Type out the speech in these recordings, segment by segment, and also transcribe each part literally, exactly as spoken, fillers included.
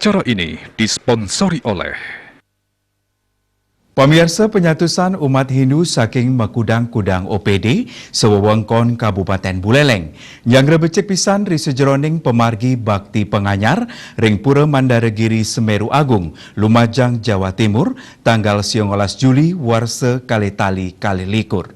Acara ini disponsori oleh Pamiarsa, panyatusan umat Hindu saking makudang-kudang O P D sawewengkon Kabupaten Buleleng nyanggra becik pisan ri sajeroning pamargi bakti panganyar ring Pura Mandaragiri Semeru Agung, Lumajang, Jawa Timur, tanggal siongolas Juli warsa kalih tali kalih likur.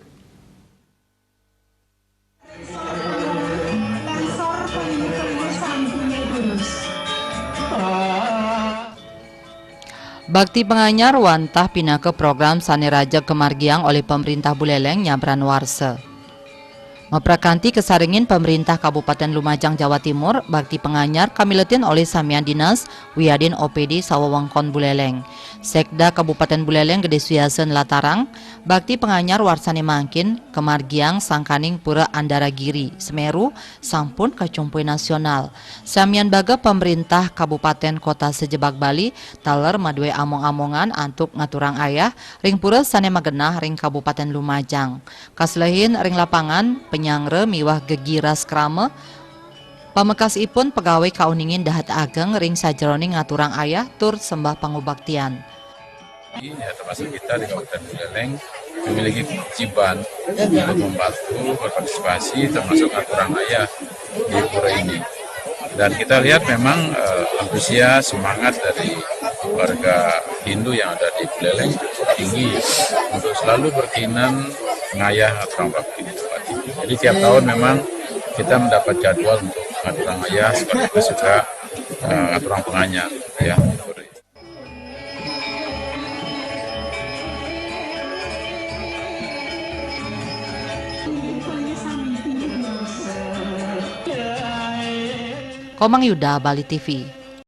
Bakti Panganyar wantah pinaka program sane rajeg kamargiang olih Pamrintah Buleleng nyabran warsa. Maprakanti kasarengin Pamrintah Kabupaten Lumajang, Jawa Timur, Bakti Panganyar kamiletin olih samian dinas wiadin O P D sawewengkon Buleleng. Sekda Kabupaten Buleleng Gede Suyasa nlatarang, bakti panganyar warsane mangkin kamargiang sangkaning Pura Andaragiri, Semeru, sampun kacumpuin nasional. Samian baga pamrintah kabupaten kota sajebag Bali taler madue among-amongan antuk ngaturang ayah ring pura sane magenah ring Kabupaten Lumajang. Kaslehin ring lapangan, panyanggra miwah gegiras krama, pamekasipun pegawai kauningin dahat ageng ring sajeroning ngaturang ayah tur sembah pangubaktian. Ya, termasuk kita di Kabupaten Buleleng memiliki kewajiban untuk membantu berpartisipasi, termasuk ngaturang ayah di pura ini. Dan kita lihat memang, eh, antusias, semangat dari warga Hindu yang ada di Buleleng cukup tinggi untuk selalu berkeinginan ngayah ngaturang bakti di tempat ini. Jadi tiap tahun memang kita mendapat jadwal untuk ngaturang ayah sekaligus juga, eh, ngaturang panganyar, ya. Komang Yuda, Bali T V.